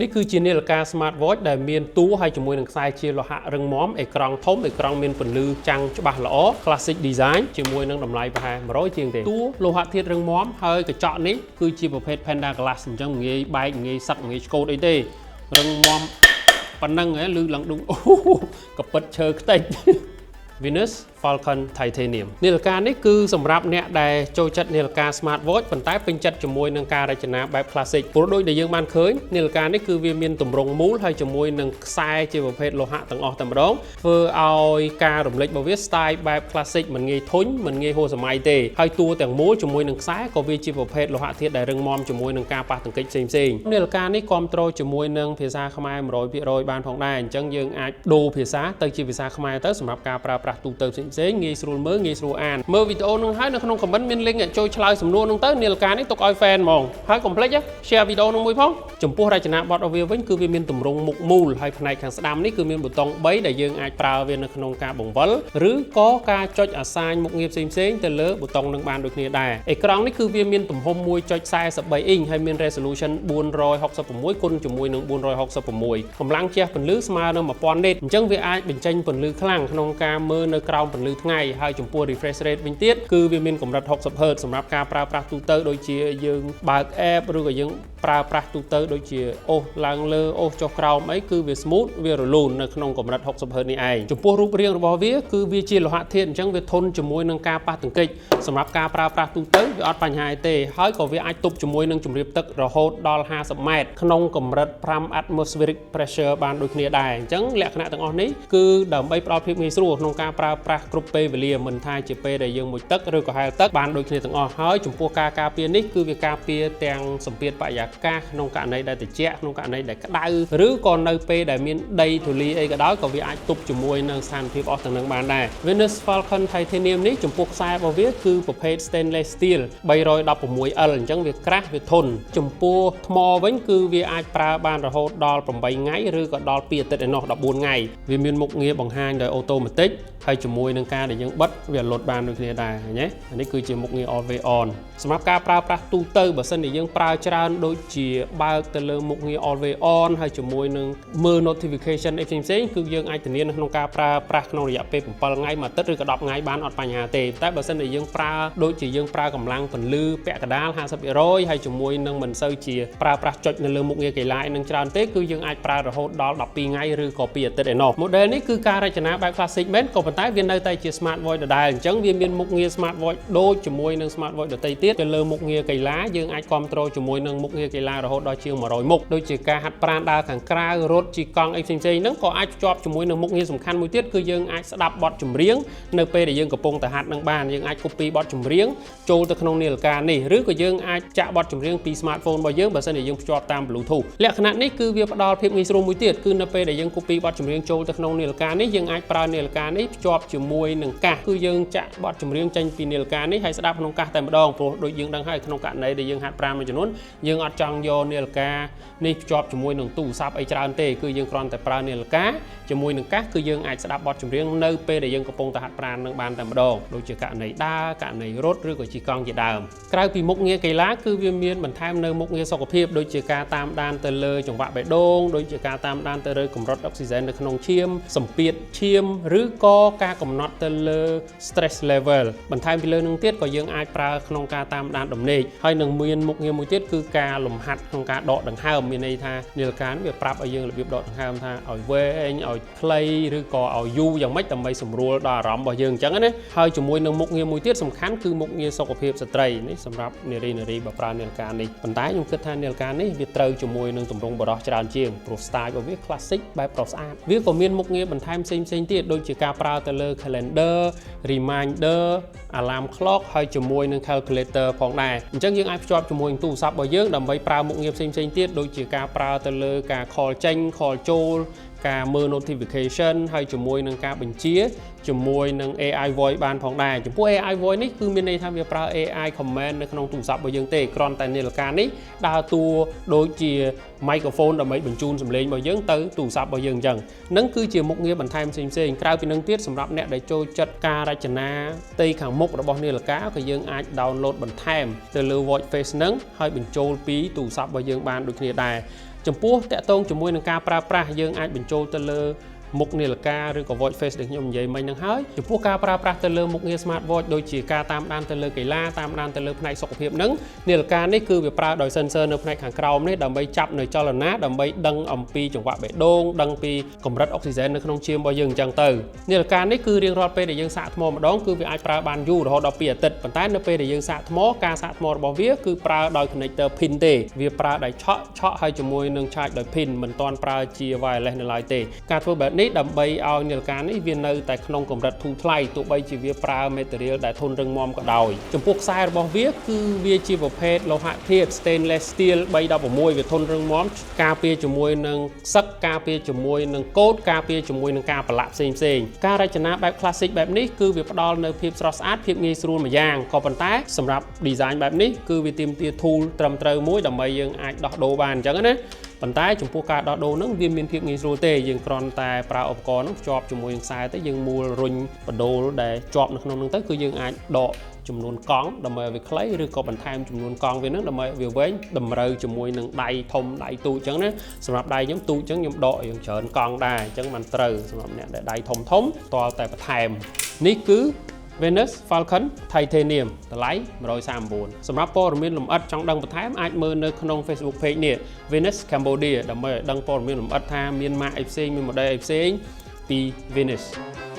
នេះគឺជានាឡិកា Smart Watch ដែលមានតួហើយជាមួយនឹងខ្សែជាលោហៈរឹងមាំអេក្រង់ធំអេក្រង់មានពន្លឺចាំងច្បាស់ល្អ Classic Design ជាមួយនឹងតម្លៃប្រហែល100ជាងទេតួលោហៈធាតុរឹងមាំហើយកញ្ចក់នេះគឺជាប្រភេទ Panda Glass អញ្ចឹងងាយបែកងាយសឹកងាយឆ្កូតអីទេរឹងមាំប៉ុណ្ណឹងហ៎លឺឡើងដុងអូកពិតឈើខ្ទេច Venus Falcon Titanium នាឡិកានេះគឺសម្រាប់អ្នកដែលចូលចិត្តនាឡិកា Smart Watch ប៉ុន្តែពេញចិត្តជាមួយនឹងការរចនាបែប Classic ព្រោះដូចដែលយើងបានឃើញនាឡិកានេះគឺវាមានទម្រង់មូលហើយជាមួយនឹងខ្សែជាប្រភេទលោហៈទាំងអស់តែម្ដងធ្វើឲ្យការរំលេចរបស់វា style បែប Classic មិនងាយធុញមិនងាយហួសសម័យទេហើយតួទាំងមូលជាមួយនឹងខ្សែក៏វាជាប្រភេទលោហៈធាតុដែលរឹងមាំជាមួយនឹងការប៉ះទង្គិចផ្សេងៗនាឡិកានេះគ្រប់គ្រងជាមួយនឹងភាសាខ្មែរ100%បានផងដែរអញ្ចឹងយើងអាចដូរភាសាទៅជាភាសាខ្មែរទៅសម្រាប់ការប្រើប្រាស់ទូទៅផ្សេងៗងាយស្រួលមើលងាយស្រួលអានមើលវីដេអូនឹងហើយនៅក្នុង comment មាន link ចូលឆ្លើយសំណួរនឹងទៅនាឡិកានេះទុកឲ្យ fan ហ្មងហើយកុំភ្លេច share វីដេអូនឹងមួយផងចំពោះរចនាបថរបស់វាវិញគឺវាមានទម្រង់មុខមូលហើយផ្នែកខាងស្ដាំនេះគឺមានប៊ូតុង3ដែលយើងអាចប្រើវានៅក្នុងការបង្វិលឬក៏ការចុចអាសាញមុខងារផ្សេងៗទៅលើប៊ូតុងនឹងបានដូចគ្នាដែរអេក្រង់នេះគឺវាមានទំហំ1.43អ៊ីងហើយមាន resolution 466គុណជាមួយនឹង466កម្លាំងជះពន្លឺស្មើនឹង1000 nit អញ្ចឹងវាអាចបញ្ចេញពន្លឺខ្លាំងក្នុងការមើលនៅក្រោមពន្លឺថ្ងៃហើយចំពោះ refresh rate វិញទៀតគឺវាមានកម្រិត60 Hz សម្រាប់ការប្រើប្រាស់ទូទៅដូចជាយើងបើក app ឬក៏យើងប្រើប្រាស់ទូទៅដូចជាអូសឡើងលើអូសចុះក្រោមអីគឺវា smooth វារលូននៅក្នុងកម្រិត60 Hz នេះឯងចំពោះរូបរាងរបស់វាគឺវាជាលោហៈធាតុអញ្ចឹងវាធន់ជាមួយនឹងការប៉ះទង្គិចសម្រាប់ការប្រើប្រាស់ទូទៅវាអត់បញ្ហាអីទេហើយក៏វាអាចទប់ជាមួយនឹងជំរាបទឹករហូតដល់50ម៉ែត្រក្នុងកម្រិត5 atmospheric pressure បានដូចគ្នាដែរអញ្ចឹងលក្ខណៈទាំងអស់នេះគឺដើម្បីផ្ដល់ភាពងាយស្រួលក្នុងការប្រើប្រាស់គ្រប់ពេលវេលាមិនថាជាពេលដែលយើងមុជទឹកឬក៏ហែលទឹកបានដូចគ្នាទាំងអស់ហើយចំពោះការការពារនេះគឺវាការពារទាំងសម្ពាធបរិយាកាសក្នុងករណីដែលត្រជាក់ក្នុងករណីដែលក្តៅឬក៏នៅពេលដែលមានដីធូលីអីក៏ដោយក៏វាអាចទប់ជាមួយនឹងស្ថានភាពអស់ទាំងនឹងបានដែរ Venus Falcon Titanium នេះចំពោះខ្សែរបស់វាគឺប្រភេទ stainless steel 316L អញ្ចឹងវាក្រាស់វាធន់ចំពោះថ្មវិញគឺវាអាចប្រើបានរហូតដល់8ថ្ងៃឬក៏ដល់2អាទិត្យឯណោះ14ថ្ងៃវាមានមុខងារបង្ហាញដោយ automatic ហើយជាមួយនឹងការដែលយើងបិទវាលុតបានដូចគ្នាដែរឃើញទេអានេះគឺជាមុខងារ always on សម្រាប់ការប្រើប្រាស់ទូទៅបើសិនជាយើងប្រើច្រើនដូចជាបើកទៅលើមុខងារ always on ហើយជាមួយនឹងមើល notification អីផ្សេងៗគឺយើងអាចធានានៅក្នុងការប្រើប្រាស់ក្នុងរយៈពេល7ថ្ងៃមួយអាទិត្យឬក៏10ថ្ងៃបានអត់បញ្ហាទេតែបើសិនជាយើងប្រើដូចជាយើងប្រើកម្លាំងពន្លឺពាក់កណ្ដាល50%ហើយជាមួយនឹងមិនសូវជាប្រើប្រាស់ចុចនៅលើមុខងារកីឡាឯនឹងច្រើនទេគឺយើងអាចប្រើរហូតដល់12ថ្ងៃឬក៏2អាទិត្យឯណោះ model នេះគឺការរចនាបែប classic មែនក៏ប៉ុន្តែវានៅតែជា smart watch ដដែលអញ្ចឹងវាមានមុខងារ smart watch ដូចជាមួយនឹង smart watch ដទៃទៀតទៅលើមុខងារកីឡាយើងអាចគ្រប់គ្រងជាមួយនឹងមុខងារកីឡារហូតដល់ជាង100មុខដូចជាការហាត់ប្រាណដើរខាងក្រៅរត់ជិះកង់អីផ្សេងៗហ្នឹងក៏អាចភ្ជាប់ជាមួយនឹងមុខងារសំខាន់មួយទៀតគឺយើងអាចស្ដាប់បទចម្រៀងនៅពេលដែលយើងកំពុងតែហាត់នឹងបានយើងអាច copy បទចម្រៀងចូលទៅក្នុងនាឡិកានេះឬក៏យើងអាចចាក់បទចម្រៀងពី smartphone របស់យើងបើសិនជាយើងភ្ជាប់តាម Bluetooth លក្ខណៈនេះគឺវាផ្ដល់ភាពងាយស្រួលមួយទៀតគឺនៅពេលដែលយើង copy បទចម្រៀងចូលទៅក្នុងនាឡិកានេះយើងអាចប្រើនាឡិកានេះភ្ជាប់ជាមួយនឹងកាសគឺយើងចាក់បទចម្រៀងចេញពីនាឡិកានេះហើយស្ដាប់ក្នុងកាសតែម្ដងព្រោះដូចយើងដឹងហើយក្នុងករណីដែលយើងហាត់ប្រាណមួយចំនួនយើងអត់ចង់យកនាឡិកានេះភ្ជាប់ជាមួយនឹងទូរស័ព្ទអីច្រើនទេគឺយើងគ្រាន់តែប្រើនាឡិកាជាមួយនឹងកាសគឺយើងអាចស្ដាប់បទចម្រៀងនៅពេលដែលយើងកំពុងតែហាត់ប្រាណនឹងបានតែម្ដងដូចជាករណីដើរករណីរត់ឬក៏ជិះកង់ជាដើមក្រៅពីមុខងារកីឡាគឺវាមានបន្ថែមនៅមុខងារសុខភាពដូចជាការតាមដានទៅលើចង្វាក់បេះដូងដូចជាការតាមដានទៅលើកម្រិតអុកស៊ីសែននៅក្នុងឈាមសម្ពាធឈាមឬក៏ការកំណត់ទៅលើ stress level បន្ថែមពីលើនឹងទៀតក៏យើងអាចប្រើក្នុងការតាមដានដំណេកហើយនឹងមានមុខងារមួយទៀតគឺការលំហាត់ក្នុងការដកដង្ហើមមានន័យថានាឡិកានេះវាប្រាប់ឲ្យយើងរបៀបដកដង្ហើមថាឲ្យវែងឲ្យខ្លីឬក៏ឲ្យយូរយ៉ាងម៉េចដើម្បីសម្រួលដល់អារម្មណ៍របស់យើងអញ្ចឹងណាហើយជាមួយនឹងមុខងារមួយទៀតសំខាន់គឺមុខងារសុខភាពស្ត្រីនេះសម្រាប់នារីនារីបើប្រើនាឡិកានេះប៉ុន្តែខ្ញុំគិតថានាឡិកានេះវាត្រូវជាមួយនឹងទម្រង់បុរសច្រើនជាងព្រោះ style របស់វា classic បែបប្រុសស្អាតវាក៏មានមុខងារបន្ថែមផ្សេងផ្សេងទៀតដូចជាការប្រើទៅលើ calendar, reminder, alarm clock ហើយជាមួយនឹង calculator ផងដែរអញ្ចឹងយើងអាចភ្ជាប់ជាមួយនឹងទូរស័ព្ទរបស់យើងដើម្បីប្រើមុខងារផ្សេងៗទៀតដូចជាការប្រើទៅលើការ call ចេញ call ចូលការមើល notification ហើយជាមួយនឹងការបញ្ជាជាមួយនឹង AI voice បានផងដែរចំពោះ AI voice នេះគឺមានន័យថាវាប្រើ AI command នៅក្នុងទូរស័ព្ទរបស់យើងទេគ្រាន់តែនាឡិកានេះដើរតួដូចជា microphone ដើម្បីបញ្ជូនសំឡេងរបស់យើងទៅទូរស័ព្ទរបស់យើងអញ្ចឹងនឹងគឺជាមុខងារបន្ថែមផ្សេងៗក្រៅពីនឹងទៀតសម្រាប់អ្នកដែលចូលចិត្តការរចនាផ្ទៃខាងមុខរបស់នាឡិកាក៏យើងអាច download បន្ថែមទៅលើ watch face ហ្នឹងហើយបញ្ចូលពីទូរស័ព្ទរបស់យើងបានដូចគ្នាដែរ។ ចំពោះតាក់ទងជាមួយនឹងការប្រើប្រាស់យើងអាចបញ្ចូលទៅលើមុខនាឡិកាឬក៏ watch face ដែលខ្ញុំនិយាយមិញហ្នឹងហើយចំពោះការប្រើប្រាស់ទៅលើមុខងារ smart watch ដូចជាការតាមដានទៅលើកីឡាតាមដានទៅលើផ្នែកសុខភាពហ្នឹងនាឡិកានេះគឺវាប្រើដោយ sensor នៅផ្នែកខាងក្រោមនេះដើម្បីចាប់នៅចលនាដើម្បីដឹងអំពីចង្វាក់បេះដូងដឹងពីកម្រិតអុកស៊ីហ្សែននៅក្នុងឈាមរបស់យើងអញ្ចឹងទៅនាឡិកានេះគឺរៀងរាល់ពេលដែលយើងសាកថ្មម្ដងគឺវាអាចប្រើបានយូររហូតដល់2អាទិត្យប៉ុន្តែនៅពេលដែលយើងសាកថ្មការសាកថ្មរបស់វាគឺប្រើដោយ connector pin ទេវាប្រើដោយឆក់ឆក់ហើយជាមួយនឹង charge ដោយ pin មិនទាន់ប្រើជា wireless នៅឡើយទេការធ្វើបែបនេះដើម្បីឲ្យនាឡិកានេះវានៅតែក្នុងកម្រិតធូរថ្លៃទោះបីជាវាប្រើ material ដែលធន់រឹងមាំក៏ដោយចំពោះខ្សែរបស់វាគឺវាជាប្រភេទលោហៈធាតុ stainless steel 316វាធន់រឹងមាំការពារជាមួយនឹងសឹកការពារជាមួយនឹងកូតការពារជាមួយនឹងការប្រឡាក់ផ្សេងផ្សេងការរចនាបែប classic បែបនេះគឺវាផ្ដល់នូវភាពស្រស់ស្អាតភាពងាយស្រួលមួយយ៉ាងក៏ប៉ុន្តែសម្រាប់ design បែបនេះគឺវាទាមទារ tool ត្រឹមត្រូវមួយដើម្បីយើងអាចដោះដូរបានអញ្ចឹងណាប៉ុន្តែចំពោះការដោះដូរហ្នឹងវាមានភាពងាយស្រួលទេយើងគ្រាន់តែប្រើឧបករណ៍ហ្នឹងភ្ជាប់ជាមួយនឹងខ្សែទៅយើងមួលរុញបដូលដែលជាប់នៅក្នុងហ្នឹងទៅគឺយើងអាចដកចំនួនកង់ដើម្បីឲ្យវាខ្លីឬក៏បន្ថែមចំនួនកង់វាហ្នឹងដើម្បីឲ្យវាវែងតម្រូវជាមួយនឹងដៃធំដៃទូចអញ្ចឹងណាសម្រាប់ដៃខ្ញុំទូចអញ្ចឹងខ្ញុំដករៀងច្រើនកង់ដែរអញ្ចឹងมันត្រូវសម្រាប់អ្នកដែលដៃធំធំតលតែបន្ថែមនេះគឺ Venus Falcon Titanium តម្លៃ139សម្រាប់ព័ត៌មានលម្អិតចង់ដឹងបន្ថែមអាចមើលនៅក្នុង Facebook page នេះ Venus Cambodia ដើម្បីឲ្យដឹងព័ត៌មានលម្អិតថាមានម៉ាកអីផ្សេងមាន model អីផ្សេងពី Venus។